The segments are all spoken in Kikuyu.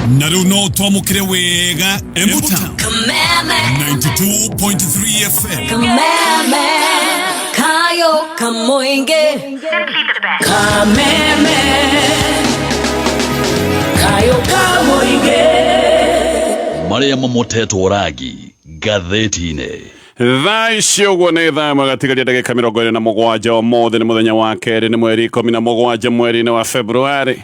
Na rĩu no twamũkĩre wega Embu Town. Kameme. 92.3 FM. Kameme. Kayo kamoinge. Kameme. Kayo kamoinge. Marĩa mamotetwo rangi ngathĩti-inĩ. Thaa ici ũguo nĩ thaa ĩmwe gatigaria ndagĩka 27. Ũmũthĩ nĩ mũthenya wa kerĩ, nĩ mweri 17 mweri-inĩ wa Februarĩ.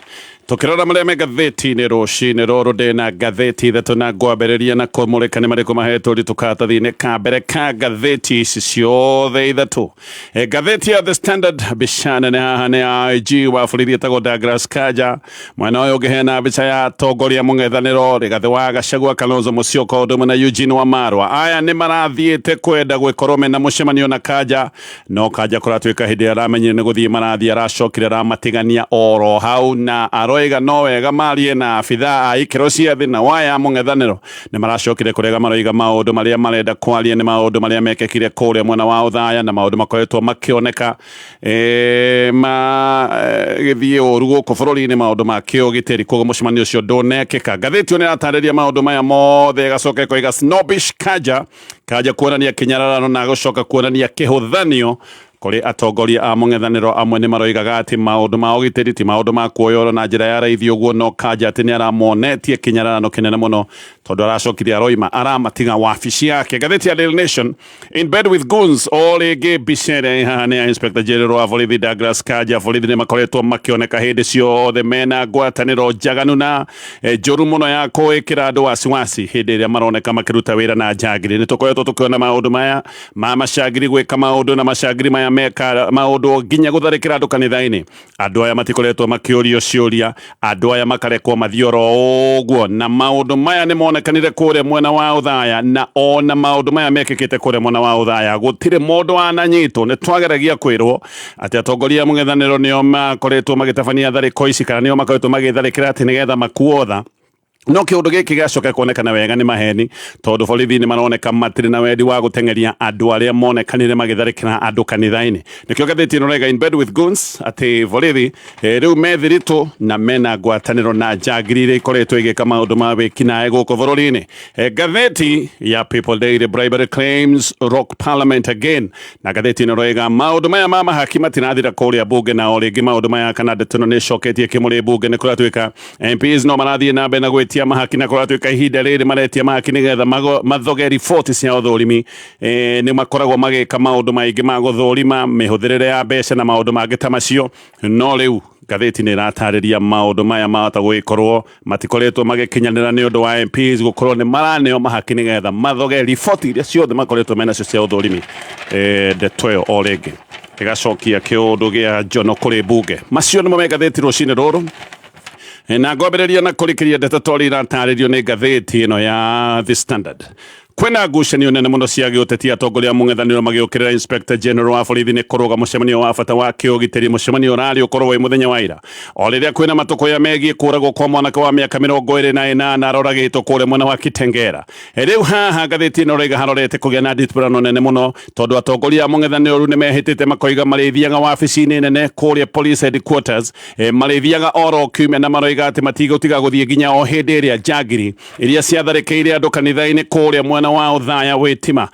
Tũkĩrora marĩa me ngathĩti-inĩ rũcinĩ rũrũ, ndĩna ngathĩti ithatũ na ngwambĩrĩria na kũmũrĩka nĩ marĩkũ mahetwo ũritũ karatathi-inĩ ka mbere ka ngathĩti ici ciothe ithatũ. Ngathĩti ya The Standard, mbica nene haha nĩ IG wa borithi etagwo Douglas Kanja. Mwena ũyũ ũngĩ hena mbica ya atongoria mũng'ethanĩro Rigathĩ wa Gachagua, Kalonzo Musyoka ũndũ ũmwe na Eugene Wamalwa. Aya nĩ marathiĩte kwenda gwĩkorwo mena mũcemanio na Kanja, no Kanja kũratuĩka hĩndĩ ĩrĩa aramenyire nĩ gũthiĩ marathiĩ aracokire aramatigania oro hau, na aroiga no wega marie na abithaa a ikĩro cia thĩ, na waya mũng'ethanĩro nĩ maracokire kũrega, maroiga maũndũ marĩa marenda kwaria nĩ maũndũ marĩa mekĩkire kũrĩa mwena wa Othaya na maũndũ makoretwo makĩoneka ma gĩthiĩ ũru gũkũ bũrũri-inĩ, maũndũ ma kĩũgitĩri, koguo mũcemanio ũcio ndũnekĩka. Ngathĩti ĩyo nĩ ĩratarĩria maũndũ maya mothe, ĩgacoka ĩkoiga snobbish Kanja, Kanja kuonania kĩnyararano na gũcoka kuonania kĩhũthanio kũrĩ atongoria a mũng'ethanĩro. Amwe nĩ maroigaga atĩ maũndũ ma ũgitĩri ti maũndũ ma kuoyoro na njĩra ya raithi ũguo, no Kanja atĩ nĩ aramonetie kĩnyararano kĩnene mũno tondũ aracokire aroima aramatiga wabici yake. Ngathĩti ya Daily Nation, "In bed with goons", o rĩngĩ mbica ĩrĩa ĩ haha nĩ ya Inspector General wa borithi Douglas Kanja. Borithi nĩ makoretwo makĩoneka hĩndĩ ciothe mena ngwatanĩro njaganu na njũru mũno ya kwĩkĩra andũ wasiwasi hĩndĩ ĩrĩa maroneka makĩruta wĩra na njangiri. Nĩ tũkoretwo tũkĩona maũndũ maya ma macangiri gwĩka maũndũ, na macangiri maya meka maũndũ nginya gũtharĩkĩra andũ kanitha-inĩ. Andũ aya matikoretwo makĩũrio ciũria, andũ aya makarekwo mathiĩ oro ũguo, na maũndũ maya nĩ monekanire kũrĩa mwena wa Othaya, na ona maũndũ maya mekĩkĩte kũrĩa mwena wa Othaya gũtirĩ mũndũ wananyitwo. Nĩ twageragia kwĩrwo atĩ atongoria a mũng'ethanĩro nĩo makoretwo magĩtabania tharĩko ici, kana nĩo makoretwo magĩtharĩkĩra atĩ nĩgetha makuotha, no kĩũndũ gĩkĩ gĩacoka kuonekana wega nĩ maheni, tondũ borithi nĩ maroneka matirĩ na wendi wa gũteng'eria andũ arĩa monekanire magĩtharĩkĩra andũ kanitha-inĩ. Nĩkĩo ngathĩti ĩno rega "In bed with goons", atĩ borithi rĩu methiritũ na mena ngwatanĩro na njangiri iria ikoretwo igĩka maũndũ ma wĩkinaĩ gũkũ bũrũri-inĩ. Ngathĩti ya People Daily, "Bribery claims rock parliament again", na ngathĩti ĩno roiga maũndũ maya ma mahaki matirathira kũrĩa bunge, na o rĩngĩ maũndũ maya kana ndeto ĩno nĩ ĩcoketie kĩmũrĩ bunge. Nĩ kũratuĩka MPs no marathiĩ na mbere na gwĩtia mahaki, na kũratuĩka ihinda rĩrĩ maretia mahaki nĩgetha mathoge riboti cia ũthũrimi. Nĩ makoragwo magĩka maũndũ maingĩ ma gũthũrima mĩhũthĩrĩre ya mbeca na maũndũ mangĩ ta macio, no rĩu ngathĩti nĩ ĩratarĩria maũndũ maya mahota gũgĩkorwo matikoretwo magĩkinyanĩra nĩ ũndũ wa MPs gũkorwo nĩ maraneo mahaki nĩgetha mathoge riboti iria ciothe makoretwo menacio cia ũthũrimi. Ndeto ĩyo o rĩngĩ ĩgacokia kĩũndũ gĩa njono kũrĩ bunge. Macio nĩmo me ngathĩti rũcinĩ rũrũ, na ngwambĩrĩria na kũrĩkĩria ndeto torĩ iratarĩrio nĩ ngathĩti ĩno ya The Standard. Kwĩna ngucanio nene mũno cia gĩũteti, atongoria a mũng'ethanĩro magĩũkĩrĩra Inspector General wa borithi nĩ kũrũga mũcemanio wa bata wa kĩũgitĩri, mũcemanio ũrarĩ ũkorwo wĩ mũthenya wa ira, o rĩrĩa kwĩna matũkũya megiĩ kũragwo kwa mwanake wa mĩaka 28 aroragĩtwo kũrĩa mwena wa Kitengera. Rĩu haha ngathĩti ĩno raiga harorete kũgĩa na nditũrano nene mũno, tondũ atongoria a mũng'ethanĩro rĩu nĩ mehĩtĩte makoiga marĩthiaga wabici-inĩ nene kũrĩa police headquarters, marĩthiaga oro kiumia, na maroiga atĩ matigũtiga gũthiĩ nginya o hĩndĩ ĩrĩa njangiri iria ciatharĩkĩire andũ kanitha-inĩ kũrĩa mwena wa Othaya Witima,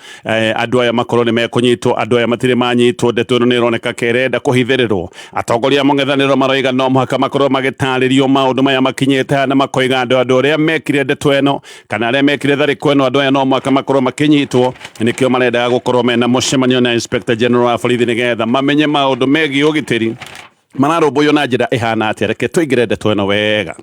andũ aya makorwo nĩ mekũnyitwo. Andũ aya matirĩ manyitwo. Ndeto ĩno nĩ ĩroneka kerenda kũhithĩrĩrwo. Atongoria a mũng'ethanĩro maroiga no mũhaka makorwo magĩtarĩrio maũndũ maya makinyĩte, na makoiga andũ arĩa mekire ndeto ĩno kana arĩa mekire tharĩko ĩno, andũ aya no mũhaka makorwo makĩnyitwo. Nĩkĩo marendaga gũkorwo mena mũcemanio na Inspector General wa borithi nĩgetha mamenye maũndũ megiĩ ũgitĩri mararũmbũiyo na njĩra ĩhana atĩa. Reke tũingĩre ndeto ĩno wega.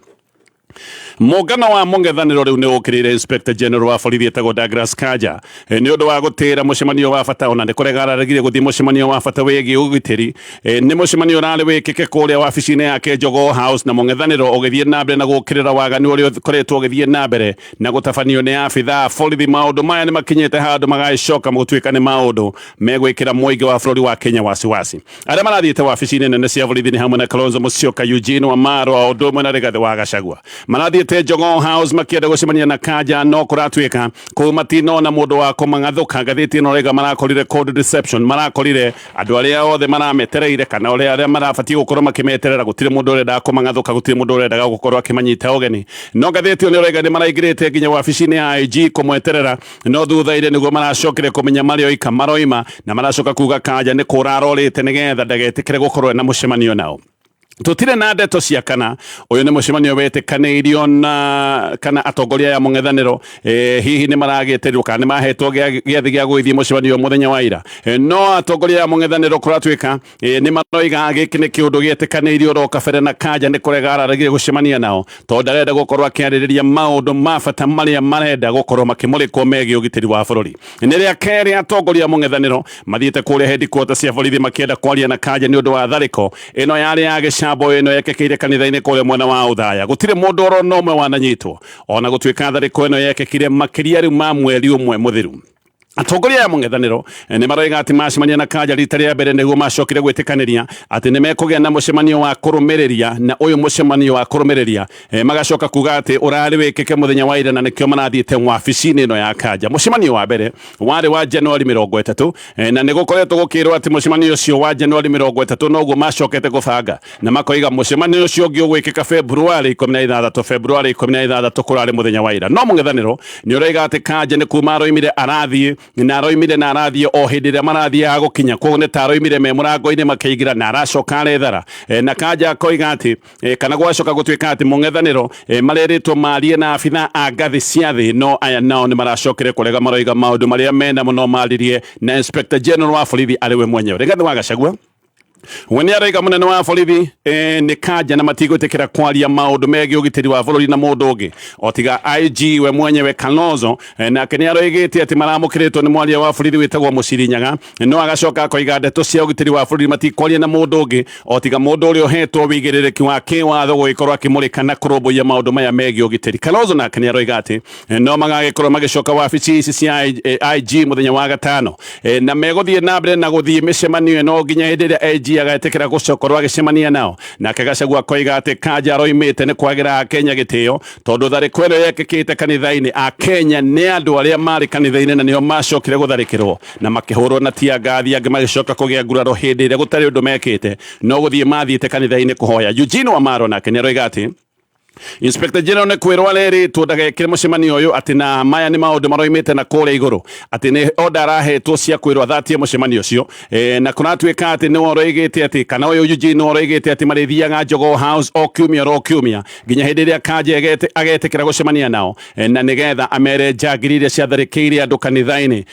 Mũngano wa mũng'ethanĩro rĩu nĩ ũkĩrĩire Inspector General wa borithi etagwo Douglas Kanja nĩ ũndũ wa gũtĩra mũcemanio wa bata, ona nĩ kũrega araregire gũthiĩ mũcemanio wa bata wĩgiĩ ũgitĩri. Nĩ mũcemanio ũrarĩ wĩkĩke kũrĩa wabici-inĩ yake Jogoo House, na mũng'ethanĩro ũgĩthiĩ na mbere na gũkĩrĩra waganu ũrĩa ũkoretwo ũgĩthiĩ na mbere na gũtabanio nĩ abithaa a borithi. Maũndũ maya nĩ makinyĩte handũ magagĩcoka gũtuĩka nĩ maũndũ megwĩkĩra mũingĩ wa bũrũri wa Kenya wasiwasi. Arĩa marathiĩte wabici-inĩ nene cia borithi nĩ hamwe na Kalonzo Musyoka, Eugene Wamalwa, ũndũ ũmwe na Rigathĩ wa Gachagua. Marathiĩte Marathiĩte Jogoo House makĩenda gũcemania na Kanja, no kũratuĩka kũu matinona mũndũ wa kũmang'athũka. Ngathĩti ĩno raiga marakorire cold reception, marakorire andũ arĩa othe marametereire kana arĩa marabatiĩ gũkorwo makĩmeterera, gũtirĩ mũndũ ũrendaga kũmang'athũka, gũtirĩ mũndũ ũrendaga gũkorwo akĩmanyita ũgeni. No ngathĩti ĩyo nĩ ĩrauga nĩ maraingĩrĩte nginya wabici-inĩ ya IG kũmweterera, no thutha-inĩ nĩguo maracokire kũmenya marĩ oika maroima, na maracoka kuga Kanja nĩ kũra arorĩte nĩgetha ndagetĩkĩre gũkorwo na mũcemanio nao. Tutire na ndeto cia kana uyu ni mucemanio wetikanĩirio na kana atongoria aya mũng'ethanĩro hihi nĩ maragĩtĩrirwo kana nĩ mahetwo gĩathĩ gĩa gũgĩthiĩ mũcemanio mũthenya wa ira. No atongoria aya mũng'ethanĩro kũratuĩka nĩ maroiga gĩkĩ nĩ kĩũndũ gĩetĩkanĩirio oro kabere, na Kanja nĩ kũrega araregire gũcemania nao tondũ ndarenda gũkorwo akĩarĩrĩria maũndũ ma bata marĩa marenda gũkorwo makĩmũrĩkwo megiĩ ũgitĩri wa bũrũri. Nĩ rĩa kerĩ atongoria a mũng'ethanĩro mathiĩte kũrĩa headquarters cia borithi makĩenda kwaria na Kanja nĩ ũndũ wa tharĩko ĩno yarĩ ya gĩcambo ĩno yekĩkĩire kanitha-inĩ kũrĩa mwena wa Othaya. Gũtirĩ mũndũ oro na ũmwe wananyitwo ona gũtuĩka tharĩko ĩno yekĩkire makĩria rĩu ma mweri ũmwe mũthiru. Atongoria aya mũng'ethanĩro nĩ maroiga atĩ macemania na Kanja rita rĩa mbere nĩguo macokire gwĩtĩkanĩria atĩ nĩ mekũgĩa na mũcemanio wa kũrũmĩrĩria, na ũyũ mũcemanio wa kũrũmĩrĩria magacoka kuga atĩ ũrarĩ wĩkĩke mũthenya wa ira, na nĩkĩo marathiĩte wabici-inĩ ĩno ya Kanja. Mũcemanio wa mbere warĩ wa Januari 30, na nĩ gũkoretwo gũkĩrwo atĩ mũcemanio ũcio wa Januari 30 noguo macokete kũbanga, na makoiga mũcemanio ũcio ũngĩ ũgwĩkĩka Februari 16. Februari 16 kũrarĩ mũthenya wa ira. No mũng'ethanĩro nĩ ũroiga atĩ Kanja nĩ kuma aroimire arathiĩ, na aroimire na arathiĩ o hĩndĩ ĩrĩa marathiaga gũkinya, koguo nĩ ta aroimire me mũrango-inĩ makĩingĩra na aracoka arethara. Na Kanja akoiga atĩ kana gwacoka gũtuĩka atĩ mũng'ethanĩro marerĩtwo marie na abitha a ngathĩ cia thĩ, no aya nao nĩ maracokire kũrega, maroiga maũndũ marĩa mena mũno maririe na Inspector General wa borithi arĩ we mwenyewe Rigathĩ wa Gachagua. We nĩ araiga mũnene wa borithi nĩ Kanja na matigwĩtĩkĩra kwaria maũndũ megiĩ ũgitĩri wa bũrũri na mũndũ ũngĩ o tiga IG we mwenyewe Kalonzo. Nake nĩ aroigĩte atĩ maramũkĩrĩtwo nĩ mwaria wa borithi wĩtagwo Mũciri Nyaga, no agacoka akoiga ndeto cia ũgitĩri wa bũrũri matikwaria na mũndũ ũngĩ o tiga mũndũ ũrĩa ũhetwo wĩigĩrĩrĩki wa kĩwatho gũgĩkorwo akĩmũrĩka na kũrũmbũiya maũndũ maya megiĩ ũgitĩri. Kalonzo nake nĩ aroiga atĩ no magagĩkorwo magĩcoka wabici ici cia IG mũthenya wa gatano, na megũthiĩ na mbere na gũthiĩ mĩcemanio ĩno nginya hĩndĩ ĩrĩa IG agetĩkĩra gũcokorwo agĩcemania nao. Nake Gachagua akoiga atĩ Kanja aroimĩte nĩ kwagĩra Akenya gĩtĩo, tondũ tharĩko ĩno yekĩkĩte kanitha-inĩ, Akenya nĩ andũ arĩa marĩ kanitha-inĩ na nĩo macokire gũtharĩkĩrwo na makĩhũrwo na tear gas, angĩ magĩcoka kũgĩa nguraro hĩndĩ ĩrĩa gũtarĩ ũndũ mekĩte, no gũthiĩ mathiĩte kanitha-inĩ kũhoya. Eugene Wamalwa nake nĩ aroiga atĩ Inspector General nĩ kwĩrwo arerĩtwo ndagekĩre mũcemanio ũyũ, atĩ na maya nĩ maũndũ maroimĩte na kũrĩa igũrũ, atĩ nĩ order arahetwo cia kwĩrwo athatie mũcemanio ũcio. Na kũratuĩka atĩ nĩwe ũroigĩte atĩ kana ũyũ Eugene nĩwe ũroigĩte atĩ marĩthiaga Jogoo House o kiumia oro kiumia nginya hĩndĩ ĩrĩa Kanja agetĩkĩra gũcemania nao, na nĩgetha amere njangiri iria ciatharĩkĩire andũ kanitha-inĩ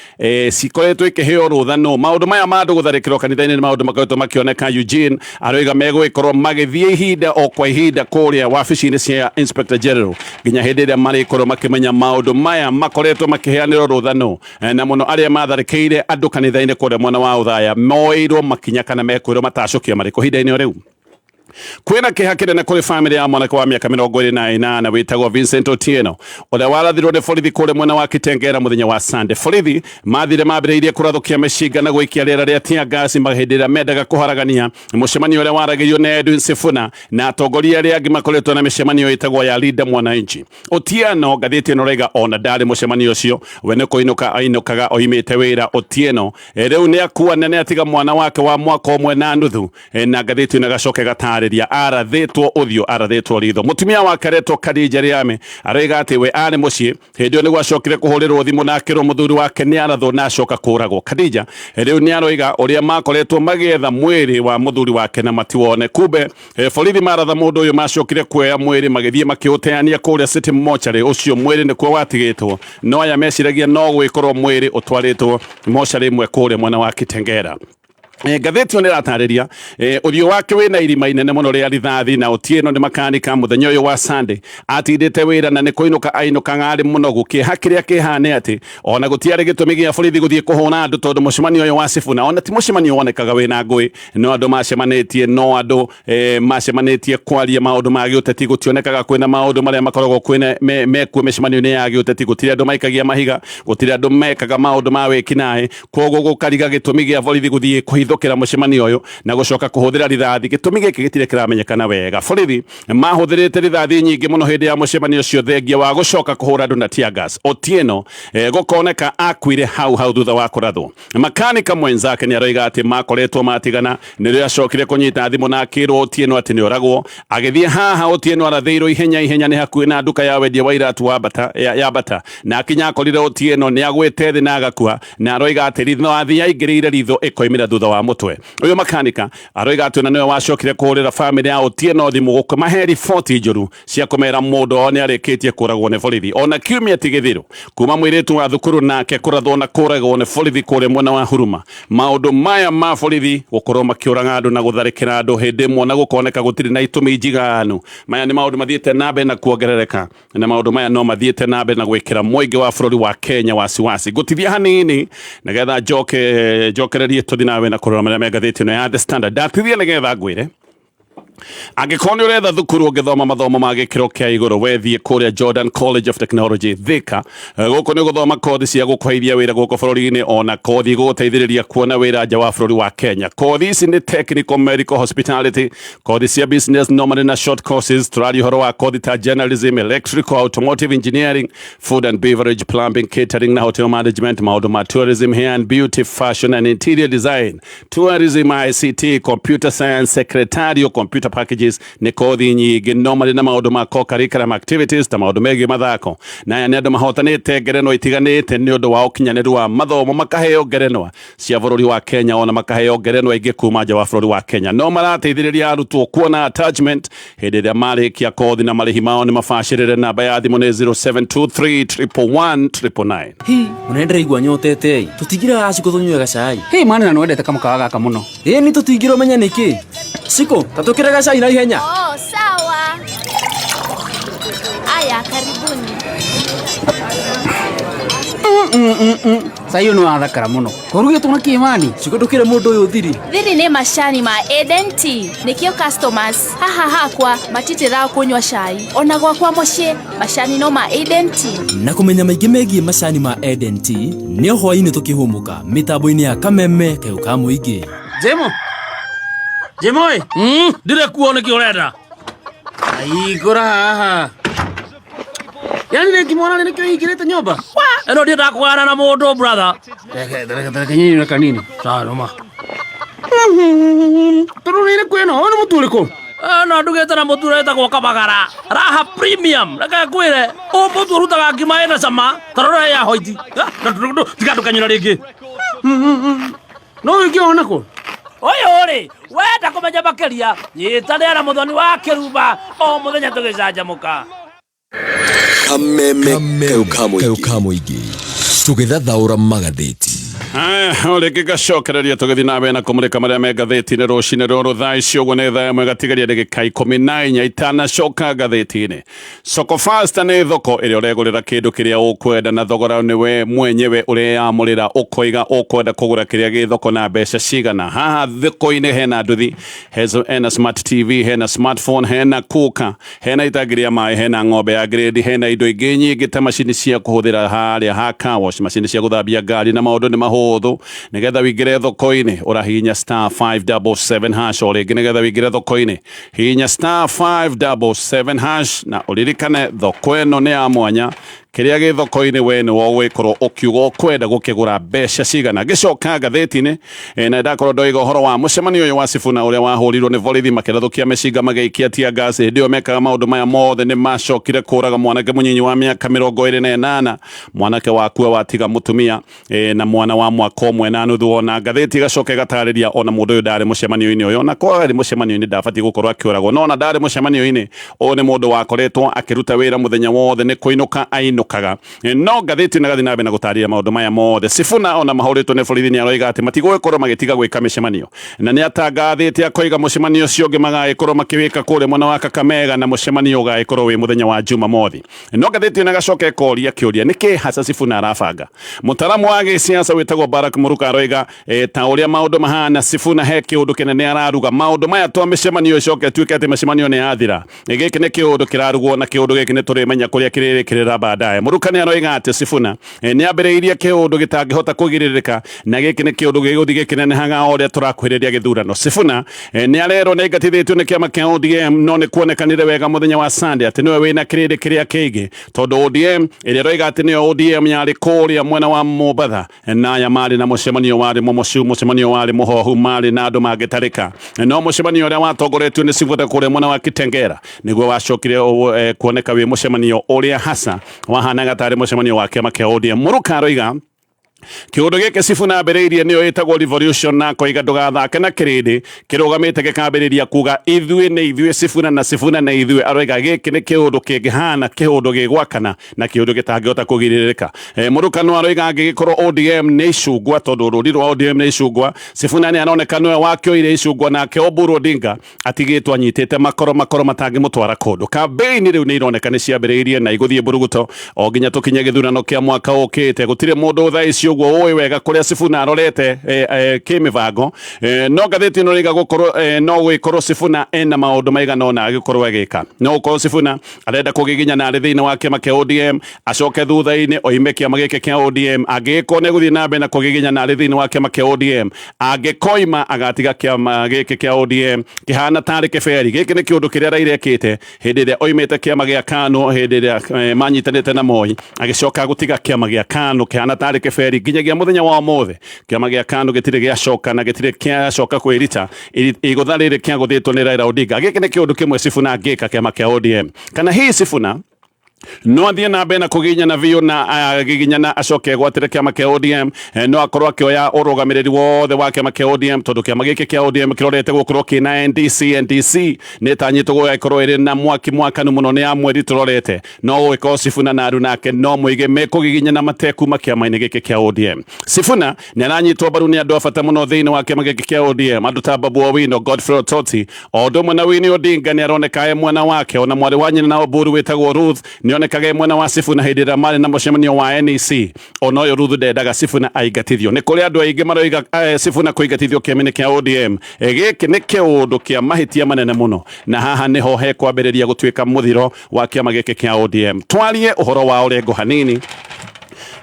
cikoretwo ikĩheo rũtha. No maũndũ maya ma andũ gũtharĩkĩrwo kanitha-inĩ nĩ maũndũ makoretwo makĩoneka. Eugene aroiga megũgĩkorwo magĩthiĩ ihinda o kwa ihinda kũrĩa wabici-inĩ cia Inspector General nginya hĩndĩ ĩrĩa marĩkorwo makĩmenya maũndũ maya makoretwo makĩheanĩrwo rũtha no, na mũno arĩa matharĩkĩire andũ kanitha-inĩ kũrĩa mwena wa Othaya moeirwo makinya kana mekwĩrwo matacũkia marĩkũ ihinda-inĩ o rĩu. Kwĩna kĩeha kĩnene kũrĩ bamĩrĩ ya mwanake wa mĩaka 28 wĩtagwo Vincent Otieno ũrĩa warathirwo nĩ borithi kũrĩa mwena wa Kitengela mũthenya wa Sunday. Borithi mathire mambĩrĩirie kũrathũkia mĩcinga na gũikia rĩera rĩa tear gas hĩndĩ ĩrĩa mendaga kũharagania mũcemanio ũrĩa waragĩrio nĩ Edwin Sifuna na atongoria arĩa angĩ makoretwo na mĩcemanio ĩtagwo ya Linda Mwananchi. Otieno ngathĩti ĩno raiga ona ndarĩ mũcemanio ũcio, we nĩ kũinũka ainũkaga oimĩte wĩra. Otieno rĩu nĩ akua na nĩ atiga mwana wake wa mwaka ũmwe na nuthu, na ngathĩti ĩno ĩgacoka ĩgatarĩria arathĩtwo ũthiũ, arathĩtwo ritho. Mũtumia wake aretwo Khadija Riame aroiga atĩ we arĩ mũciĩ hĩndĩ ĩyo nĩguo acokire kũhũrĩrwo thimũ na akĩrwo mũthuri wake nĩ arathwo na acoka kũragwo. Khadija rĩu nĩ aroiga ũrĩa makoretwo magĩetha mwĩrĩ wa mũthuri wake na matiwone. Kumbe borithi maratha mũndũ ũyũ macokire kuoya mwĩrĩ magĩthiĩ makĩũteania kũrĩa City Mortuary, ũcio mwĩrĩ nĩkuo watigĩtwo, no aya meciragia no gwĩkorwo mwĩrĩ ũtwarĩtwo mocarĩ ĩmwe kũrĩa mwena wa Kitengela. Ngathĩti ĩyo nĩ ĩratarĩria ũthiũ wake wĩna irima inene mũno rĩa rithathi, na Otieno nĩ makanika mũthenya ũyũ wa Sunday atindĩte wĩra na nĩ kũinũka ainũkaga arĩ mũnogu. Kĩeha kĩrĩa kĩhana atĩ ona gũtiarĩ gĩtũmi gĩa borithi gũthiĩ kũhũra andũ, tondũ mũcemanio ũyũ wa Sifuna ona ti mũcemanio wonekaga wĩna ngũĩ, no andũ macemanĩtie, no andũ macemanĩtie kwaria maũndũ ma gĩũteti. Gũtionekaga kwĩna maũndũ marĩa makoragwo kwĩna mekuo mĩcemanio-inĩ ya gĩũteti. Gũtirĩ andũ maikagia mahiga, gũtirĩ andũ mekaga maũndũ ma wĩkinaĩ, koguo gũkariga gĩtũmi gĩa borithi gũthiĩ kũhinya. Kũhithũkĩra mũcemanio ũyũ na gũcoka kũhũthĩra rithathi. Gĩtũmi gĩkĩ gĩtirĩ kĩramenyekana wega. Borithi mahũthĩrĩte rithathi nyingĩ mũno hĩndĩ ya mũcemanio ũcio, thengia wa gũcoka kũhũra andũ na tear gas. Otieno gũkoneka akuire hau hau thutha wa kũrathwo. Makanika mwenzake nĩ aroiga atĩ makoretwo matigana, nĩrĩo acokire kũnyita thimũ na akĩrwo Otieno atĩ nĩ oragwo. Agĩthiĩ haha Otieno arathĩirwo ihenya ihenya nĩ hakuhĩ na nduka ya wendia wa iratu wa Bata, ya Bata, na akinya akorire Otieno nĩ agwĩte thĩ na agakua, na aroiga atĩ rithathi yaingĩrĩire ritho ĩkoimĩra thutha wa mũtwe. Ũyũ makanika aroiga atĩ ona nĩwe wacokire kũhũrĩra famĩlĩ ya Otieno thimũ gũkĩmahe riboti njũru cia kũmera mũndũ wao nĩ arĩkĩtie kũragwo nĩ borithi. Ona kiumia ti gĩthiru kuma mũirĩtu wa thukuru nake kũrathwo na kũragwo nĩ borithi kũrĩa mwena wa Huruma. Maũndũ maya ma borithi gũkorwo makĩũraga andũ na gũtharĩkĩra andũ hĩndĩ ĩmwe na gũkoneka gũtirĩ na itũmi njiganu, maya nĩ maũndũ mathiĩte na mbere na kuongerereka, na maũndũ maya no mathiĩte na mbere na gwĩkĩra mũingĩ wa bũrũri wa Kenya wasiwasi. Ngũtithia hanini nĩgetha njoke njokererie tũthiĩ nawe na kũrora marĩa me ngathĩti ĩno ya The Standard. Ndatithia nĩgetha ngwĩre angĩkorwo nĩ ũretha thukuru ũngĩthoma mathomo ma gĩkĩro kĩa igũrũ, wethiĩ kũrĩa Jordan College of Technology Thika. Gũkũ nĩ gũthoma kothi cia gũkũheithia wĩra gũkũ bũrũri-inĩ, ona kothi igũgũteithĩrĩria kuona wĩra nja wa bũrũri wa Kenya. Kothi ici nĩ technical, medical, hospitality, kothi cia business normally na short courses. Tũraria ũhoro wa kothi ta journalism, electrical, automotive engineering, food and beverage, plumbing, catering na hotel management, maũndũ ma tourism, hair and beauty, fashion and interior design, tourism, ICT, computer science, secretarial, computer packages. Nĩ kothi nyingĩ normally na maũndũ ma co-curriculum activities ta maũndũ megiĩ mathako. Na aya nĩ andũ mahotanĩte ngerenwa itiganĩte nĩ ũndũ wa ũkinyanĩru wa mathomo, makaheo ngerenwa cia bũrũri wa Kenya, ona makaheo ngerenwa ingĩ kuma nja wa bũrũri wa Kenya. No marateithĩrĩria arutwo kuona attachment hĩndĩ ĩrĩa marĩkia kothi, na marĩhi mao nĩ mabacĩrĩre. Namba ya thimũ nĩ 0723 111 999. Hi, mũnene, ndĩraigua nyotete. Tũtingĩra Ciko tũnyue gacai? Hĩ mani, na nĩwendete kamũkawa gaka mũno. Ĩĩ, nĩ tũtingĩra ũmenya nĩkĩ. Ciko, tatũkĩre gacai na ihenya. Oh, sawa. Aya, karibuni. Cai ũyũ nĩ wathakara mũno. Kũrugĩtwo na kĩ, mani? Ciko, ndũkĩre mũndũ ũyũ thiri. Thiri nĩ macani ma Eden Tea. Nĩkĩo customers haha hakwa matitĩraga kũnyua cai. Ona gwakwa mũciĩ macani no ma Eden Tea. Na kũmenya maingĩ megiĩ macani ma Eden Tea nĩ o hwaĩ-inĩ tũkĩhũmũka mĩtambo-inĩ ya Kameme kayũ ka mũingĩ. Jemo Jemo ĩ. Ndirĩ kuo, nĩkĩ ũrenda? Aigũra haha, yani rĩngĩ mwana nĩkĩo ingĩrĩte nyũmba. Ĩno ndiendaga kũgana na mũndũ, brother. Reke nyinyi kanini. Sawa, noma. Tondũ nĩ ĩrĩkũ ĩno? Ũyũ nĩ mũtu ũrĩkũ? Ĩno ndugĩte na mũtu ũretagwo Kabagara Raha Premium. Reke ngwĩre, ũyũ mũtu ũrutaga ngima ĩna cama. Tarora ya hoiti. Tiga ndũkanyũra rĩngĩ. No ũngĩona kũ? Ũyũ rĩ, wenda kũmenya makĩria, nyitanĩra na Mũthoni wa Kĩrumba o mũthenya tũgĩcanjamũka. Kameme kayũ ka mũingĩ, tũgĩthathaũra magathĩti. Haya, o rĩngĩ ngacokereria tũgĩthiĩ na mbere na kũmũrĩka marĩa me ngathĩti-inĩ rũcinĩ rũrũ. Thaa ici ũguo nĩ thaa 1 gatigaria ndagĩka 14 itanacoka ngathĩti-inĩ. Soko Fasta nĩ thoko ĩrĩa ũregũrĩra kĩndũ kĩrĩa ũkwenda na thogora nĩwe mwenyewe ũreyamũrĩra, ũkoiga ũkwenda kũgũra kĩrĩa gĩ thoko na mbeca cigana. Haha thoko-inĩ hena nduthi, hena smart TV, hena smartphone, hena kuka, hena itangi rĩa maĩ, hena ng'ombe ya grade, hena indo ingĩ nyingĩ ta macini cia kũhũthĩra harĩa ha car wash, macini cia gũthambia ngari, na maũndũ nĩ mahũthũ. Nĩgetha wĩingĩre thoko-inĩ ũrahihinya *577#. O rĩngĩ, nĩgetha wĩingĩre thoko-inĩ hihinya *577# na ũririkane thoko ĩno nĩ ya mwanya. Kĩrĩa gĩ thoko-inĩ we nĩ ũgũgĩkorwo ũkiuga ũkwenda gũkĩgũra mbeca cigana. Ngĩcoka ngathĩti-inĩ, na ndakorwo ndoiga ũhoro wa mũcemanio ũyũ wa Sifuna ũrĩa wahũrirwo nĩ borithi makĩrathũkia mĩcinga, magĩikia tear gas. Hĩndĩ ĩyo mekaga maũndũ maya mothe nĩ macokire kũraga mwanake mũnyinyi wa mĩaka 28, mwanake wakua watiga mũtumia na mwana wa mwaka 1.5. Ona ngathĩti ĩgacoka ĩgatarĩria ona mũndũ ũyũ ndarĩ mũcemanio-inĩ ũyũ, ona korwo arĩ mũcemanio-inĩ ndabatiĩ gũkorwo akĩũragwo, no ona ndarĩ mũcemanio-inĩ ũyũ, nĩ mũndũ wakoretwo akĩruta wĩra mũthenya wothe, nĩ kũinũka ainũkaga. No ngathĩti ĩno ĩgathiĩ na mbere na gũtarĩria maũndũ maya mothe. Sifuna ona mahũrĩtwo nĩ borithi nĩ aroiga atĩ matigũgĩkorwo magĩtiga gwĩka mĩcemanio, na nĩ atangathĩte akoiga mũcemanio ũcio ũngĩ magagĩkorwo makĩwĩka kũrĩa mwena wa Kakamega, na mũcemanio ũgagĩkorwo wĩ mũthenya wa Jumamothi. No ngathĩti ĩno ĩgacoka ĩkoria kĩũria, nĩkĩ hasa Sifuna arabanga? Mũtaramu wa gĩsiasa wĩtagwo Barak Muruka aroiga ta ũrĩa maũndũ mahana, Sifuna he kĩũndũ kĩnene araruga. Maũndũ maya to mĩcemanio ĩcoke ĩtuĩke atĩ mĩcemanio nĩ yathira. Gĩkĩ nĩ kĩũndũ kĩrarugwo, na kĩũndũ gĩkĩ nĩ tũrĩmenya kũrĩa kĩrĩrĩkĩrĩra baadaye. Siaya. Muruka nĩ aroiga atĩ Sifuna nĩ ambĩrĩirie kĩũndũ gĩtangĩhota kũgirĩrĩka, na gĩkĩ nĩ kĩũndũ gĩgũthiĩ gĩkĩnenehaga o ũrĩa tũrakuhĩrĩria gĩthurano. Sifuna nĩ arerwo nĩ aingatithĩtio nĩ kĩama kĩa ODM, no nĩ kuonekanire wega mũthenya wa Sunday atĩ nĩwe wĩna kĩrĩndĩ kĩrĩa kĩingĩ, tondũ ODM ĩrĩa ĩroiga atĩ nĩyo ODM yarĩ kũrĩa mwena wa Mombatha, na aya marĩ na mũcemanio warĩ mũmocu, mũcemanio warĩ mũhohu, marĩ na andũ mangĩtarĩka. No mũcemanio ũrĩa watongoretio nĩ Sifuna kũrĩa mwena wa Kitengera nĩguo wacokire kuoneka wĩ mũcemanio ũrĩa hasa wahanaga tarĩ mũcemanio wa kĩama kĩa ODM. Muruka aroiga kĩũndũ gĩkĩ Sifuna ambĩrĩirie nĩyo ĩtagwo revolution, na akoiga ndũgathake na kĩrĩndĩ kĩrũgamĩte gĩkambĩrĩria kuga ithuĩ nĩ ithuĩ Sifuna na Sifuna nĩ ithuĩ. Aroiga gĩkĩ nĩ kĩũndũ kĩngĩhana kĩũndũ gĩgwakana na kĩũndũ gĩtangĩhota kũgirĩrĩka. Muruka no aroiga angĩgĩkorwo ODM nĩ icungwa, tondũ rũri rwa ODM nĩ icungwa, Sifuna nĩ aroneka nĩwe wakĩoire icungwa, nake Oburu Odinga atigĩtwo anyitĩte makoro makoro matangĩmũtwara kũndũ. Kambeini rĩu nĩ ironeka nĩ ciambĩrĩirie na igũthiĩ mburuguto o nginya tũkinye gĩthurano kĩa mwaka ũkĩte. Gũtirĩ mũndũ thaa ici ũguo ũĩ wega kũrĩa Sifuna arorete kĩmĩbango, no ngathĩti ĩno ĩroiga gũkorwo no gũgĩkorwo Sifuna ena maũndũ maigana ũna agĩkorwo agĩka. No gũkorwo Sifuna arenda kũgiginyana arĩ thĩinĩ wa kĩama kĩa ODM, acoke thutha-inĩ oime kĩama gĩkĩ kĩa ODM. Angĩgĩkorwo nĩ egũthiĩ na mbere na kũgiginyana arĩ thĩinĩ wa kĩama kĩa ODM, angĩkoima agatiga kĩama gĩkĩ kĩa ODM kĩhana tarĩ kĩberi. Gĩkĩ nĩ kĩũndũ kĩrĩa Raila ekĩte hĩndĩ ĩrĩa oimĩte kĩama gĩa KANU, hĩndĩ ĩrĩa manyitanĩte na Moi, agĩcoka gũtiga kĩama gĩa KANU kĩhana tarĩ kĩberi nginyagia mũthenya wa ũmũthĩ. Kĩama gĩa KANU gĩtirĩ gĩacoka na gĩtirĩ kĩacoka kwĩrita igũtha rĩrĩ kĩagũthĩtwo nĩ Raila Odinga. Gĩkĩ nĩ kĩũndũ kĩmwe Sifuna angĩka kĩama kĩa ODM. Kana hihi Sifuna no athiĩ na mbere na kũgiginyana biũ na agiginyana acoke egwatĩre kĩama kĩa ODM, no akorwo akĩoya ũrũgamĩrĩri wothe wa kĩama kĩa ODM, tondũ kĩama gĩkĩ kĩa ODM kĩrorete gũkorwo kĩna NDC. NDC nĩ ĩtanyĩtwo gũgĩkorwo ĩrĩ na mwaki mwakanu mũno, nĩ ya mweri tũrorete. No gũgĩkorwo Sifuna na Aruna ake no mũige mekũgiginyana matekuma kĩama-inĩ gĩkĩ kĩa ODM. Sifuna nĩ aranyitwo mbaru nĩ andũ a bata mũno thĩinĩ wa kĩama gĩkĩ kĩa ODM, andũ ta Babu Owino, Godfrey Ototi, o ũndũ ũmwe na Winnie Odinga nĩ aroneka e mwena wake. Ona mwarĩ wa nyina na Oburu wĩtagwo Ruth nĩ onekaga e mwena wa Sifuna hĩndĩ ĩrĩa marĩ na mũcemanio wa NEC. Ona ũyũ Ruth ndendaga Sifuna aingatithio. Nĩ kũrĩ andũ aingĩ maroiga Sifuna kũingatithio kĩama-inĩ kĩa ODM. Gĩkĩ nĩ kĩũndũ kĩa mahĩtia manene mũno, na haha nĩho hekwambĩrĩria gũtuĩka mũthiro wa kĩama gĩkĩ kĩa ODM. Twarie ũhoro wa Orengo hanini,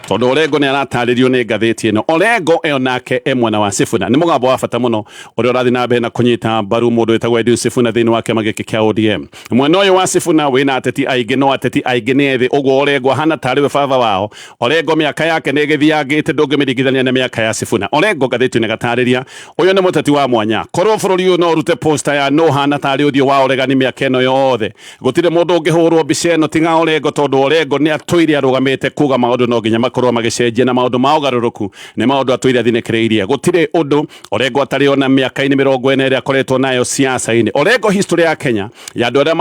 tondũ Orengo nĩ aratarĩrio nĩ ngathĩti ĩno. Orengo ĩyo nake e mwena wa Sifuna, nĩ mũgambo wa bata mũno ũrĩa ũrathiĩ na mbere na kũnyita mbaru mũndũ wĩtagwo Edwin Sifuna thĩinĩ wa kĩama gĩkĩ kĩa ODM. Mwena ũyũ wa Sifuna wĩna ateti aingĩ, no ateti aingĩ nĩ ethĩ, ũguo Orengo ahana tarĩ we baba wao. Orengo mĩaka yake nĩ ĩgĩthiangĩte, ndũngĩmĩringithania na mĩaka ya Sifuna. Orengo ngathĩti ĩno ĩgatarĩria ũyũ nĩ mũteti wa mwanya. Korwo bũrũri ũyũ no ũrute poster ya no hana tarĩ ũthiũ wa ũregani mĩaka ĩno yothe, gũtirĩ mũndũ ũngĩhũrwo mbica ĩno tiga Orengo, tondũ Orengo nĩ atũire arũgamĩte kuga maũndũ no nginya makorwo magĩcenjia, na maũndũ ma ũgarũrũku nĩ maũndũ atũire athinĩkĩrĩirie. Gũtirĩ ũndũ Orengo atarĩ ona mĩaka-inĩ 40 ĩrĩa akoretwo nayo siasa-inĩ. Orengo history ya Kenya ya andũ arĩa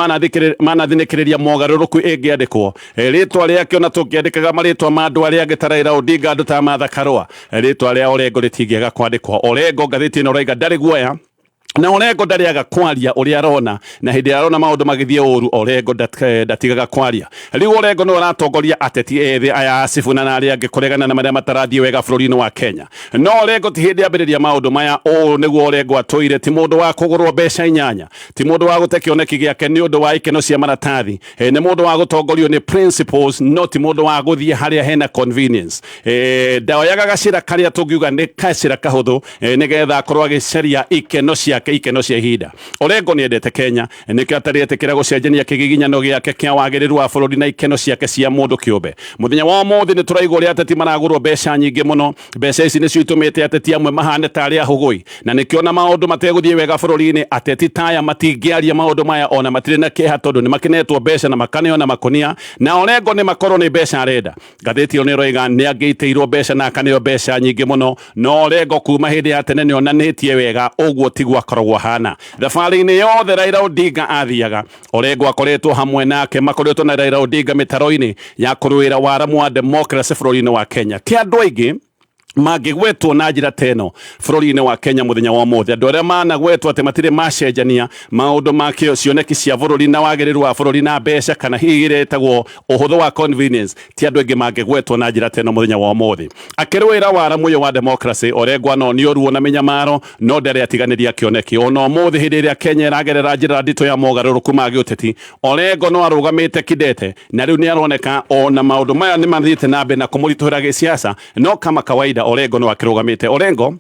manathinĩkĩrĩria mogarũrũku ĩngĩandĩkwo, rĩtwa rĩake, ona tũngĩandĩkaga marĩtwa ma andũ arĩa angĩ ta Raila Odinga, andũ ta Martha Karua, rĩtwa rĩa Orengo rĩtingĩaga kwandĩkwo. Orengo ngathĩti ĩno ũraiga ndarĩ guoya, na Orengo ndarĩaga kwaria ũrĩa arona, na hĩndĩ ĩrĩa arona maũndũ magĩthiĩ ũru, Orengo ndatigaga kwaria. Rĩu Orengo nĩwe ũratongoria ateti ethĩ aya a Sifuna na arĩa angĩ kũregana na marĩa matarathiĩ wega bũrũri-inĩ wa Kenya. No Orengo ti hĩndĩ ambĩrĩria maũndũ maya. Ũũ nĩguo Orengo atũire, ti mũndũ wa kũgũrwo mbeca inyanya, ti mũndũ wa gũte kĩoneki gĩake nĩ ũndũ wa ikeno cia maratathi, nĩ mũndũ wa gũtongorio nĩ principles, no ti mũndũ wa gũthiĩ harĩa hena convenience. Ndaoyaga gacĩra karĩa tũngiuga nĩ gacĩra kahũthũ nĩgetha akorwo agĩcaria ikeno ciake, ikeno cia ihinda. Orengo nĩ endete Kenya, nĩkĩo atarĩ etĩkĩra gũcenjania kĩgiginyano gĩake kĩa wagĩrĩru wa bũrũri na ikeno ciake cia mũndũ kĩũmbe. Mũthenya wa ũmũthĩ nĩ tũraigua ũrĩa ateti maragũrwo mbeca nyingĩ mũno. Mbeca ici nĩcio itũmĩte ateti amwe mahane tarĩ ahũgũi, na nĩkĩo na maũndũ mategũthiĩ wega bũrũri-inĩ, ateti taya matingĩaria maũndũ maya, ona matirĩ na kĩeha, tondũ nĩ makenetwo mbeca na makaneo na makonia. Na Orengo nĩ makorwo nĩ mbeca arenda. Ngathĩti ĩyo nĩ ĩroiga nĩ angĩitĩirwo mbeca na akaneo mbeca nyingĩ mũno, no Orengo kuma hĩndĩ ya tene nĩ onanĩtie wega ũguo tiguo akoragwo ahana. Thabarĩ-inĩ yothe Raila Odinga athiaga, Orengo akoretwo hamwe nake, makoretwo na Raila Odinga mĩtaro-inĩ ya kũrũĩra waramu wa democracy bũrũri-inĩ wa Kenya. Ti andũ aingĩ Mangĩgwetwo na njĩra ta ĩno bũrũri-inĩ wa Kenya mũthenya wa ũmũthĩ, andũ arĩa managwetwo atĩ matirĩ macenjania maũndũ ma cioneki cia bũrũri na wagĩrĩru wa bũrũri na mbeca, kana hihi ĩrĩa ĩtagwo ũhũthũ wa convenience, ti andũ aingĩ mangĩgwetwo na njĩra ta ĩno mũthenya wa ũmũthĩ. Akĩrũĩra wara mũyũ wa democracy, Orengo anonio ruo na mĩnyamaro, no ndarĩ atiganĩria kĩoneki. Ona ũmũthĩ hĩndĩ ĩrĩa Kenya ĩragerera njĩra nditũ ya mogarũrũku ma gĩũteti, Orengo no arũgamĩte kidete, na rĩu nĩ aroneka ona maũndũ maya nĩ mathiĩte na mbere na kũmũritũhĩra gĩsiasa, no kama kawaida Orengo no akĩrũgamĩte. Orengo,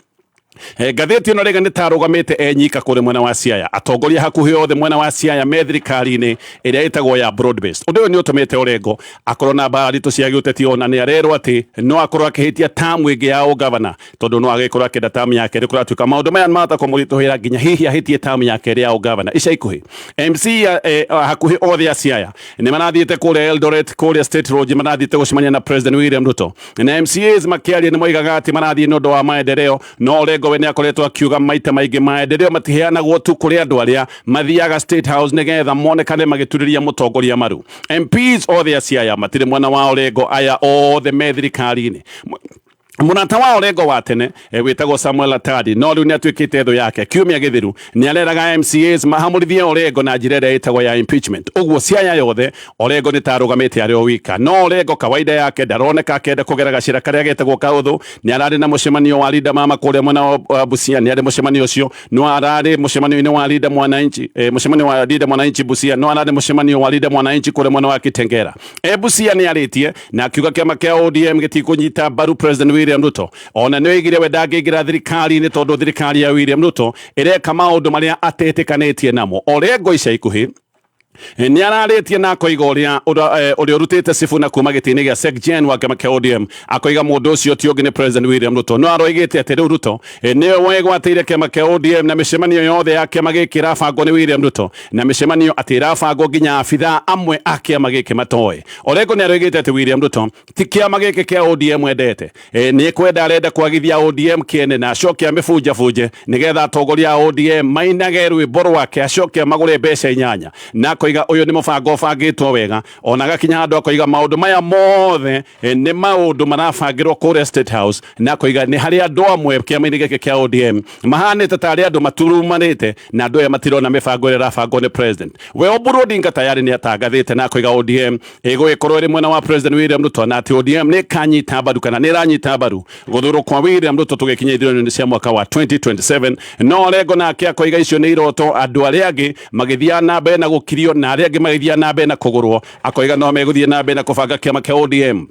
ngathĩti ĩno rĩga nĩ tarũgamĩte enyika kũrĩ mwena wa Siaya. Atongoria hakuhĩ othe mwena wa Siaya me thirikari-inĩ ĩrĩa ĩtagwo ya broad based. Ũndũ ũyũ nĩ ũtũmĩte Orengo akorwo na mbara nditũ cia gĩũteti, ona nĩ arerwo atĩ no akorwo akĩhĩtia tamu ĩngĩ ya ũgavana, tondũ no agĩkorwo akĩenda tamu yake. Rĩ kũratuĩka maũndũ maya mahota kũmũritũhĩra nginya hihi ahĩtie tamu yake ĩrĩa ya ũgavana ica ikuhĩ. MC hakuhĩ othe a Siaya nĩ marathiĩte kũrĩa Eldoret, kũrĩa State Lodge, marathiĩte gũcemania na President William Ruto, na MCAs makĩaria nĩ moigaga atĩ marathiĩ nĩ ũndũ wa maendeleo. No Orengo we nĩ akoretwo akiuga maita maingĩ maendeleo matiheanagwo tu kũrĩ andũ arĩa mathiaga State House nĩgetha monekane magĩturĩria mũtongoria maru. MPs othe a Siaya matirĩ mwena wa Orengo, aya othe me thirikari-inĩ. Mũrata wa Orengo wa tene wĩtagwo Samuel Atadi no rĩu nĩ atuĩkĩte thũ yake. Kiumia gĩthiru nĩ areraga MCAs mahamũrithie Orengo na njĩra ĩrĩa ĩtagwo ya impeachment. Ũguo Siaya yothe Orengo nĩ tarũgamĩte arĩ o wika. No Orengo kawaida yake ndaroneka akĩenda kũgera gacĩra karĩa getagwo kaũthũ. Nĩ ararĩ na mũcemanio wa Linda Mama kũrĩa mwena wa Busia, nĩ arĩ mũcemanio ũcio. No ararĩ mũcemanio-inĩ wa Linda Mwananchi, mũcemanio wa Linda Mwananchi Busia. No ararĩ mũcemanio wa Linda Mwananchi kũrĩa mwena wa Kitengela. Busia nĩ arĩtie na akiuga kĩama kĩa ODM gĩtikũnyita mbaru President William Ruto. Ona nĩ oigire we ndangĩingĩra thirikari-inĩ tondũ thirikari ya William Ruto ĩreka maũndũ marĩa atetĩkanĩtie namo. Orengo ica ikuhĩ nĩ ararĩtie na akoiga ũrĩa ũrĩa ũrutĩte Sifuna kuma gĩtĩ-inĩ gĩa SecGen wa kĩama kĩa ODM, akoiga mũndũ ũcio ti ũngĩ nĩ President William Ruto. No aroigĩte atĩ rĩu Ruto nĩwe wegwatĩire kĩama kĩa ODM, na mĩcemanio yothe ya kĩama gĩkĩ ĩrabangwo nĩ William Ruto, na mĩcemanio atĩ ĩrabangwo nginya abithaa amwe a kĩama gĩkĩ matoĩ. Orengo nĩ aroigĩte atĩ William Ruto ti kĩama gĩkĩ kĩa ODM endete, nĩ kwenda arenda kwagithia ODM kĩene na acoke amĩbunjabunje nĩgetha atongoria a ODM mainage rwĩmbo rwake, acoke amagũre mbeca 8. Na akoiga ũyũ nĩ mũbango ũbangĩtwo wega. Ona agakinya handũ akoiga maũndũ maya mothe nĩ maũndũ marabangĩrwo kũrĩa State House, na akoiga nĩ harĩ andũ amwe kĩama-inĩ gĩkĩ kĩa ODM mahanĩte tarĩ andũ maturumanĩte, na andũ aya matirona mĩbango ĩrĩa ĩrabangwo nĩ president. We Oburu Odinga tayari nĩ atangathĩte na akoiga ODM ĩgũgĩkorwo ĩrĩ mwena wa President William Ruto, na atĩ ODM nĩ ĩkanyita mbaru kana nĩ ĩranyita mbaru gũthurwo kwa William Ruto tũgĩkinya ithurano-inĩ cia mwaka wa 2027. No Orengo nake akoiga icio nĩ iroto, andũ arĩa angĩ magĩthiaga na mbere na gũkirio na arĩa angĩ magĩthiaga na mbere na kũgũrwo. Akoiga no megũthiĩ na mbere na kũbanga kĩama kĩa ODM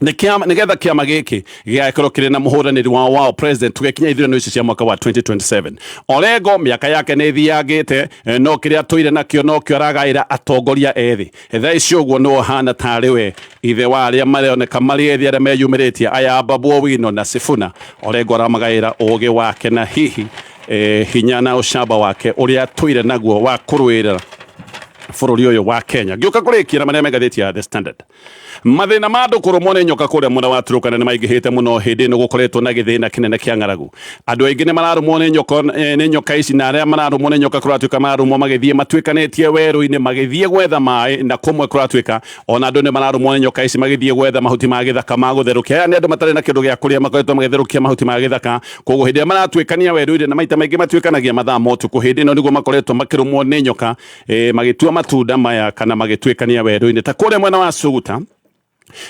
nĩgetha kĩama gĩkĩ gĩgakorwo kĩrĩ na mũhũranĩri wao wao president tũgĩkinya ithurano ici cia mwaka wa 2027. Orengo mĩaka yake nĩ ĩthiangĩte, no kĩrĩa atũire nakĩo nokĩo aragaĩra atongoria ethĩ. Thaa ici ũguo nĩwe ũhana tarĩ we ithe wa arĩa maroneka marĩ ethĩ arĩa meyumĩrĩtie, aya Babu Owino na Sifuna. Orengo aramagaĩra ũgĩ wake na hihi hinya na ũcamba wake ũrĩa atũire naguo wa kũrũĩrĩra bũrũri ũyũ wa Kenya. Ngĩũka kũrĩkia na marĩa me ngathĩti ya The Standard. Mathĩna ma andũ kũrũmwo nĩ nyoka kũrĩa mwena wa Turkana nĩ maingĩhĩte mũno hĩndĩ ĩno gũkoretwo na gĩthĩna kĩnene kĩa ng'aragu. Andũ aingĩ nĩ mararũmwo nĩ nyoka, nĩ nyoka ici, na arĩa mararũmwo nĩ nyoka kũratuĩka mararũmwo magĩthiĩ matuĩkanĩtie werũ-inĩ magĩthiĩ gwetha maĩ, na kũmwe kũratuĩka ona andũ nĩ mararũmwo nĩ nyoka ici magĩthiĩ gwetha mahuti ma gĩthaka ma gũtherũkia. Aya nĩ andũ matarĩ na kĩndũ gĩa kũrĩa, makoretwo magĩtherũkia mahuti ma gĩthaka. Koguo hĩndĩ ĩrĩa maratuĩkania werũ-inĩ, na maita maingĩ matuĩkanagia mathaa ma ũtukũ, hĩndĩ ĩno nĩguo makoretwo makĩrũmwo nĩ nyoka magĩtua matunda maya kana magĩtuĩkania werũ-inĩ ta kũrĩa mwena wa Suguta.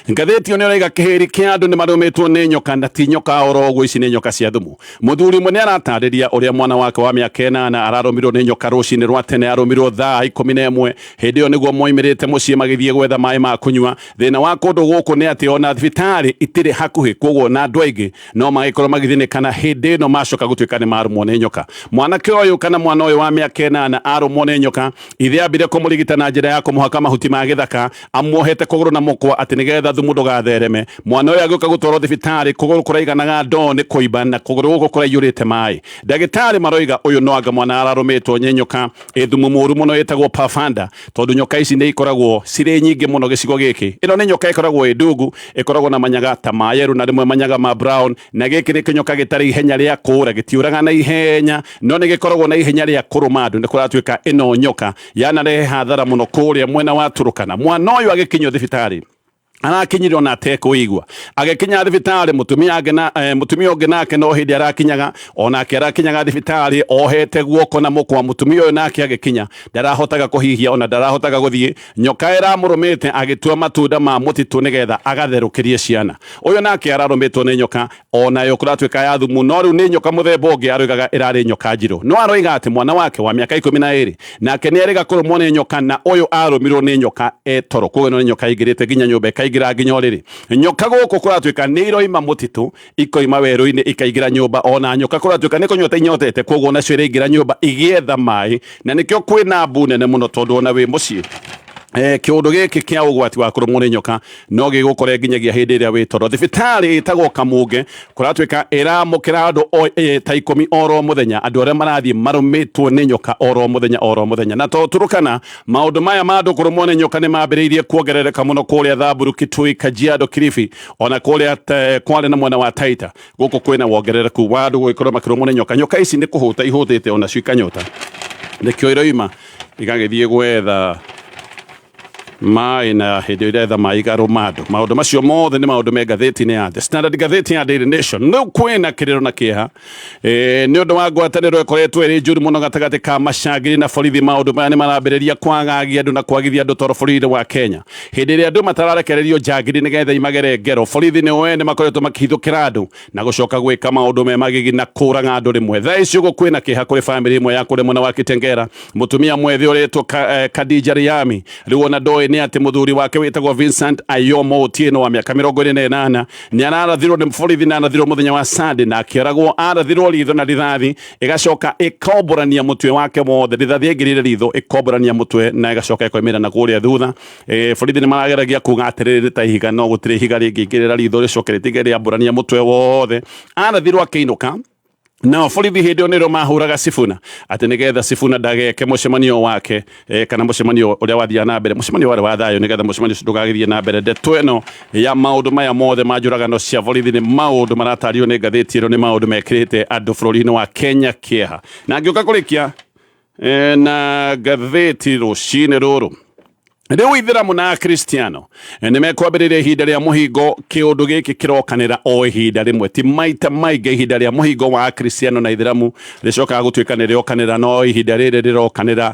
Ngathĩti ĩyo nĩ ĩroiga kĩhĩri kĩa andũ nĩ marũmĩtwo nĩ nyoka, na ti nyoka oro ũguo, ici nĩ nyoka cia thumu. Mũthuri ũmwe nĩ aratarĩria ũrĩa mwana wake wa mĩaka 8 ararũmirwo nĩ nyoka rũcinĩ rwa tene. Arũmirwo thaa 11, hĩndĩ ĩyo nĩguo moimĩrĩte mũciĩ magĩthiĩ gwetha maĩ ma kũnyua. Thĩna wa kũndũ gũkũ nĩ atĩ ona thibitarĩ itirĩ hakuhĩ, koguo na andũ aingĩ no magĩkorwo magĩthĩnĩka hĩndĩ ĩno macoka gũtuĩka nĩ marũmwo nĩ nyoka. Mwanake ũyũ kana mwana ũyũ wa mĩaka 8 arũmwo nĩ nyoka, ithe ambire kũmũrigita na njĩra ya kũmũhaka mahuti ma gĩthaka amuohete kũgũrũ na mũkwa atĩ nĩgetha thumu ndũgathereme. Mwana ũyũ agĩũka gũtwarwo thibitarĩ, kũgũrũ kũraiganaga ndoo nĩ kũimba na kũgũrũ gũkũ kũraiyũrĩte maĩ. Ndagĩtarĩ maroiga ũyũ no anga mwana ararũmĩtwo nĩ nyoka ĩ thumu mũru mũno ĩtagwo pafanda, tondũ nyoka ici nĩ ikoragwo cirĩ nyingĩ mũno gĩcigo gĩkĩ. Ĩno nĩ nyoka ĩkoragwo ĩ ndungu, ĩkoragwo na manyaga ta ma yerũ na rĩmwe manyaga ma brown, na gĩkĩ nĩ kĩnyoka gĩtarĩ ihenya rĩa kũũra, gĩtiũraga na ihenya, no nĩ gĩkoragwo na ihenya rĩa kũrũma andũ. Nĩ kũratuĩka ĩno nyoka yanarehe hathara mũno kũrĩa mwena wa Turkana. Mwana ũyũ agĩkinyio thibitarĩ Arakinyire ona atekũigua. Agĩkinya thibitarĩ, mũtumia angĩ na mũtumia ũngĩ nake no hĩndĩ arakinyaga, onake arakinyaga thibitarĩ ohete guoko na mũkwa. Mũtumia ũyũ nake agĩkinya ndarahotaga kũhihia ona ndarahotaga gũthiĩ. Nyoka ĩramũrũmĩte agĩtua matunda ma mũtitũ nĩgetha agatherũkĩrie ciana. Ũyũ nake ararũmĩtwo nĩ nyoka onayo kũratuĩka ya thumu, no rĩu nĩ nyoka mũthemba ũngĩ aroigaga ĩrarĩ nyoka njirũ. No aroiga atĩ mwana wake wa mĩaka 12 nake nĩ erĩga kũrũmwo nĩ nyoka, na ũyũ arũmirwo nĩ nyoka etoro. Koguo ĩno nĩ nyoka ĩingĩrĩte nginya nyũmba ĩkaingĩra nginya ũrĩrĩ. Nyoka gũkũ kũratuĩka nĩ iroima mũtitũ ikoima werũ-inĩ ikaingĩra nyũmba. Ona nyoka kũratuĩka nĩ kũnyota inyotete, koguo nacio iraingĩra nyũmba igĩetha maĩ, na nĩkĩo kwĩna mbu nene mũno, tondũ ona wĩ mũciĩ kĩũndũ gĩkĩ kĩa ũgwati wa kũrũmwo nĩ nyoka no gĩgũkore nginyagia hĩndĩ ĩrĩa wĩ toro. Thibitarĩ ĩtagwo Kamunge kũratuĩka ĩramũkĩra andũ ta 10 oro mũthenya, andũ arĩa marathiĩ marũmĩtwo nĩ nyoka oro mũthenya oro mũthenya. Na to Turukana, maũndũ maya ma andũ kũrũmwo nĩ nyoka nĩ mambĩrĩirie kuongerereka mũno kũrĩa Thamburu, Kitui, Kajiado, Kilifi, ona kũrĩa Kwale na mwena wa Taita. Gũkũ kwĩna wongerereku wa andũ gũgĩkorwo makĩrũmwo nĩ nyoka. Nyoka ici nĩ kũhũta ihũtĩte onacio ikanyota, nĩkĩo iroima igagĩthiĩ gwetha maĩ, na hĩndĩ ĩyo iretha maĩ ikarũma andũ. Maũndũ macio mothe nĩ maũndũ me ngathĩti-inĩ ya The Standard, ngathĩti ya Daily Nation. Rĩu kwĩna kĩrĩro na kĩeha nĩ ũndũ wa ngwatanĩro ĩkoretwo ĩrĩ njũru mũno gatagatĩ ka macangiri na borithi. Maũndũ maya nĩ marambĩrĩria kwagagia andũ na kwagithia andũ toro bũrũri-inĩ wa Kenya. Hĩndĩ ĩrĩa andũ matararekererio njangiri nĩgetha imagere ngero, borithi nĩ ene makoretwo makĩhithũkĩra andũ na gũcoka gwĩka maũndũ me magigi na kũraga andũ rĩmwe. Thaa ici ũguo kwĩna kĩeha kũrĩ bamĩrĩ ĩmwe ya kũrĩa mwena wa Kitengera. Mũtumia mwethĩ ũrĩtwo Khadija Riami rĩu ona ndoĩ nĩ atĩ mũthuri wake wĩtagwo Vincent Ayomo Otieno wa mĩaka 28 nĩ ararathirwo nĩ borithi, na arathirwo mũthenya wa Sunday na akĩoragwo. Arathirwo ritho na rithathi ĩgacoka ĩkomborania mũtwe wake wothe. Rithathi ĩngĩrire ritho ĩkomborania mũtwe na ĩgacoka ĩkoimĩra na kũrĩa thutha. Borithi nĩ marageragia kuga atĩrĩrĩ ta ihiga, no gũtirĩ ihiga rĩngĩingĩrĩra ritho rĩcoke rĩtige rĩambũrania mũtwe wothe. Arathirwo akĩinũka, nao borithi hĩndĩ ĩyo nĩrĩo mahũraga Sifuna atĩ nĩgetha Sifuna ndageke mũcemanio wake, kana mũcemanio ũrĩa wathiaga na mbere, mũcemanio warĩ wa thayũ, nĩgetha mũcemanio ũcio ndũgagĩthiĩ na mbere. Ndeto ĩno ya maũndũ maya mothe ma njũragano cia borithi nĩ maũndũ maratario nĩ ngathĩti ĩno, nĩ maũndũ mekĩrĩte andũ bũrũri-inĩ wa Kenya kĩeha. Na ngĩũka kũrĩkia na ngathĩti rũcinĩ rũrũ, rĩu ithĩramu na akristiano nĩ mekwambĩrĩria ihinda rĩa mũhingo. Kĩũndũ gĩkĩ kĩrokanĩra o ihinda rĩmwe, ti maita maingĩ. Ihinda rĩa mũhingo wa akristiano na ithĩramu rĩcokaga gũtuĩka nĩ rĩokanĩra, no ihinda rĩrĩ rĩrokanĩra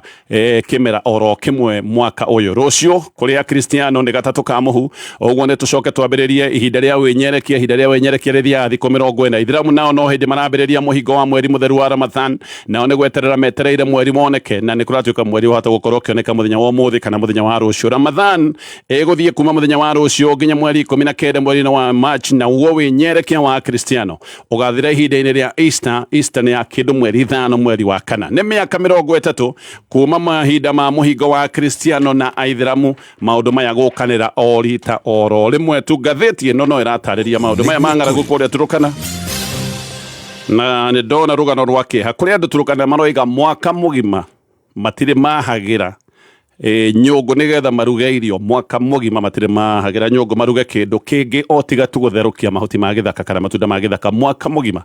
kĩmera oro kĩmwe mwaka ũyũ. Rũciũ kũrĩ akristiano nĩ gatatũ ka mũhu, ũguo nĩ tũcoke twambĩrĩrie ihinda rĩa wĩnyerekia. Ihinda rĩa wĩnyerekia rĩthiaga thikũ 40. Ithĩramu nao no hĩndĩ marambĩrĩria mũhingo wa mweri mũtheru wa Ramadhan, nao nĩ gweterera metereire mweri woneke, na nĩ kũratuĩka mweri wahota gũkorwo ũkĩoneka mũthenya wa ũmũthĩ kana mũthenya wa rũciũ. Ramadhan ĩgũthiĩ kuma mũthenya wa rũciũ nginya mweri 19 mweri-inĩ wa March, na uo wĩnyerekia wa Kristiano ũgathira ihinda-inĩ rĩa Easter. Easter nĩ ya kĩndũ mweri 5 mweri wa kana. Nĩ mĩaka 30 kuma mahinda ma mũhingo wa Kristiano na Aithĩramu, maũndũ maya gũkanĩra o rita oro rĩmwe tu. Ngathĩti ĩno no ĩratarĩria maũndũ maya ma ng'aragu kũrĩa Turukana, na nĩ ndona rũgano rwa kĩeha kũrĩa andũ Turukana maroiga mwaka mũgima matirĩ mahagĩra nyũngũ nĩgetha maruge irio. Mwaka mũgima matirĩ mahagĩra nyũngũ maruge kĩndũ kĩngĩ o tiga tu gũtherũkia mahuti ma gĩthaka kana matunda ma gĩthaka. Mwaka mũgima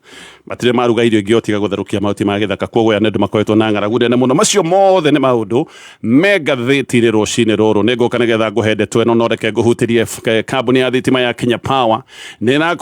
matirĩ maruga irio ingĩ o tiga gũtherũkia mahuti ma gĩthaka. Koguo aya nĩ andũ makoretwo na ng'aragu nene mũno. Macio mothe nĩ maũndũ me ngathĩti-inĩ rũcinĩ rũrũ. Nĩ ngũka nĩgetha ngũhe ndeto ĩno, no reke ngũhutĩrie kambuni ya thitima ya Kenya Power nĩ ĩrakũ